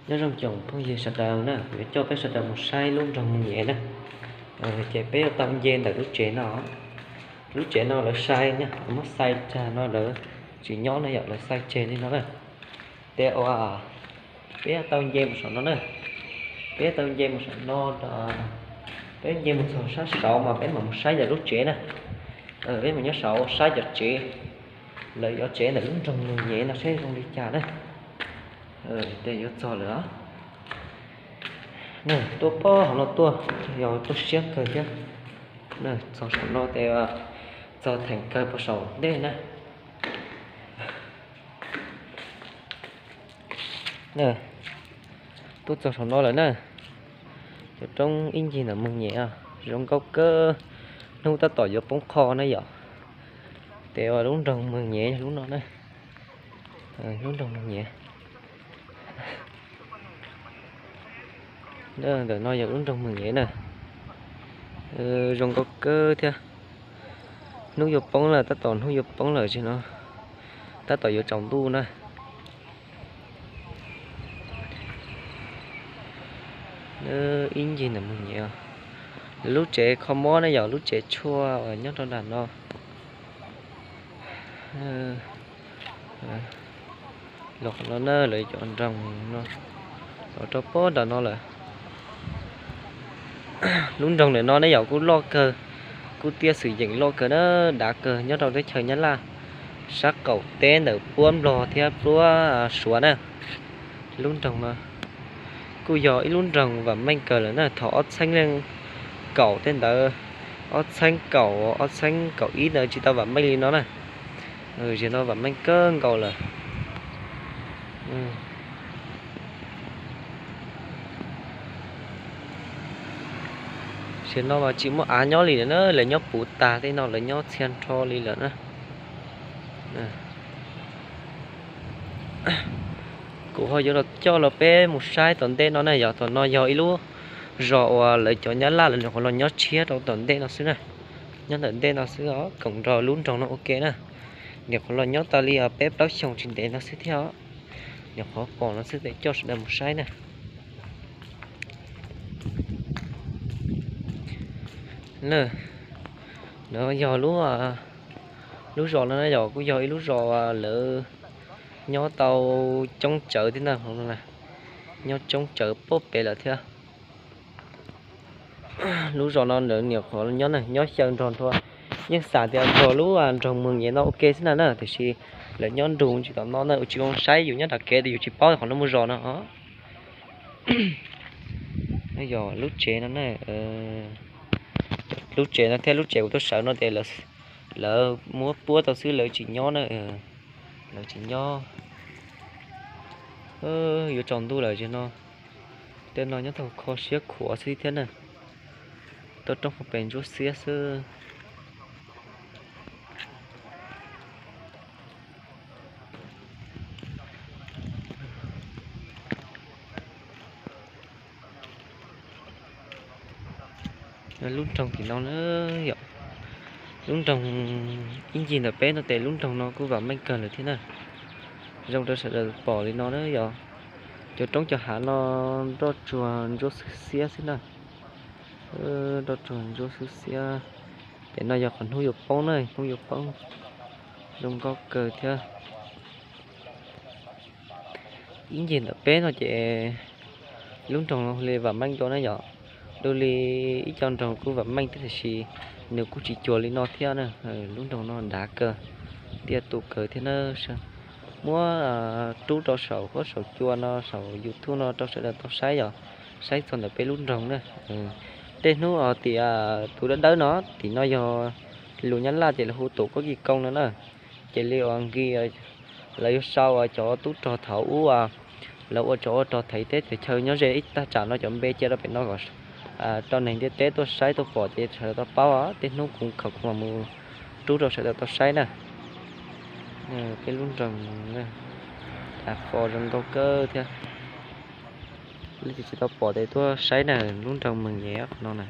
Nyob zoo tsoom phooj ywg sawv daws na, kuv yuav coj peb sawv daws mus saib lub nroog Moos Nyem na. Ces peb yuav tau nce ntawm lub tsev no. Lub tsev no lawv sai na, lawv muab sai tseg no, lawv tsis nyob no yom, lawv sai tseg li no na. Ces uas peb yuav tau nce mus saum no na. Peb yuav tau nce mus saum no, peb nce mus txog sab saud mas peb mam mus saib ntawm lub tsev na. Peb mus nyob saud saib cov tsev, lawv cov tsev ntawm lub nroog Moos Nyem no seb zoo li cas na. Ces yuav txog lawm. Tuaj pem hauv no tuaj, yog tuaj siab kawg thiab. Txog saum no ces txog theem kawg puag saum ntej na. Tuaj txog saum no lawm na. Cov roob ib ncig ntawm Moos Nyem zoo nkauj kawg. Hnub tab tom yuav poob qho na yom. Ces lub nroog Moos Nyem yog lub no na. Lub nroog Moos Nyem. Ntawm no yog lub nroog Moos Nyem na. Zoo nkauj kawg thiab. Hnub yuav poob lawm, tab tom hnub yuav poob lawm tsis no, tab tom yuav tsaus ntuj na. Ib ncig ntawm Moos Nyem, lub tsev kho mob na yom, lub tsev tshuaj uas nyob rau nram no. Los qhov no na, lawv cov nroog no los rau pem nram no lawm. Lub nroog ntawm no ne yom kuj loj kawg, kuj tiaj xwm yeem loj kawg na, dav kawg nyob rau teb chaws Nyab Laj sab qaum teb ntawm puab Nplog thiab puab Suav na. Lub nroog no kuj yog ib lub nroog vam meej kawg lawm na, thaum ob txheeb leej kaum tej ntawd, ob txheeb kaum, ob txheeb kaum ib ntawd tsis tau vam meej li no na. Zaum no vam meej kawg nkaus lawm. Zaum no mas tsis muaj av nyob li lawm na, lawv nyob puv tag tej no, lawv nyob txhia nrho li lawm na. Kuv ho yuav los coj los peb mus saib tom ntej no na, yog tom no yog ib lub zos uas lawv cov Nyab Laj lawv nyuam qhuav los nyob tshiab rau tom ntej no xwb na. Nyob ntawm ntej no xwb os, koom nrog lub nroog no ua ke na. Nyuam qhuav los nyob tau li peb plaub xyoos tsis ntev no xwb thiab os. Nyuam qhuav pom no xwb ces coj sawv daws mus saib na. No yog lub, lub zos no na yog kuj yog ib lub zos lawv nyob tau coob tsawv thiab na, nyob coob tsawv pem lawm thiab. Lub zos no lawv nyuam qhuav nyob, nyob xyaw nrog nrua, yeej xav tias nrog lub nroog Moos Nyem no ua ke xwb na na, tiam sis lawv nyob nrug tsis tom no na, tsis zoo saib, yus nyob nram kev ces yus tsis paub qhov no muaj zos no. Yog lub tsev no na, lub tsev no thiab lub tsev kuv tuaj sawv no ces lawv muab puab tau xwb, lawv tsis nyob na, lawv tsis nyob. Yuav tsaus ntuj lawm zaum no, tej no nyob tau kho siab khuav xwb thiab na. Tuaj roob qhov pes ntsuab xiab xwb. Lub nroog tim no na yom, lub nroog ib ncig ntawm peb no ces lub nroog no kuj vam meej kawg lawm thiab na. Zoo rau sawv daws pom li no na yom, cov roob cov hav no nroj tsuag ntsuab xwb xiab xwb na. Nroj tsuag ntsuab xwb xiab. Pem no yog qhov hnub yuav poob na, hnub yuav poob zoo nkauj kawg thiab. Ib ncig ntawm peb no ces lub nroog no li vam meej dua na yom. Dua li ib co nroog kuj vam meej thiab tiam sis nws kuj tsis cuag li no thiab na. Lub nroog no dav kawg, tiaj tus kawg thiab na. Muab rub rau saum huab saum cua no, saum YouTube no rau sawv daws tau saib yom, saib txog ntawm peb lub nroog na. Tej hnub os tias tus dawb dawb no, tim no yog lus Nyab Laj ces lawv hu Tủ Quốc Kỳ Công no na. Ces li uas nki lawv yuav sau cov tub rog thaum ub, lawv ua tsov ua rog thaiv teb thaiv chaw nyob ze ib tag tsam no cov npe cia rau pem no kom rau neeg ntiaj teb tuaj saib tuaj pom ces sawv daws tau paub. Tej hnub kuv khaws kuv mam mus rub rau sawv daws tau saib na. Peb lub nroog, av fo zoo nkauj kawg thiab. Leej twg tsis tau pom ces tuaj saib na, lub nroog Meeg Nyem no na.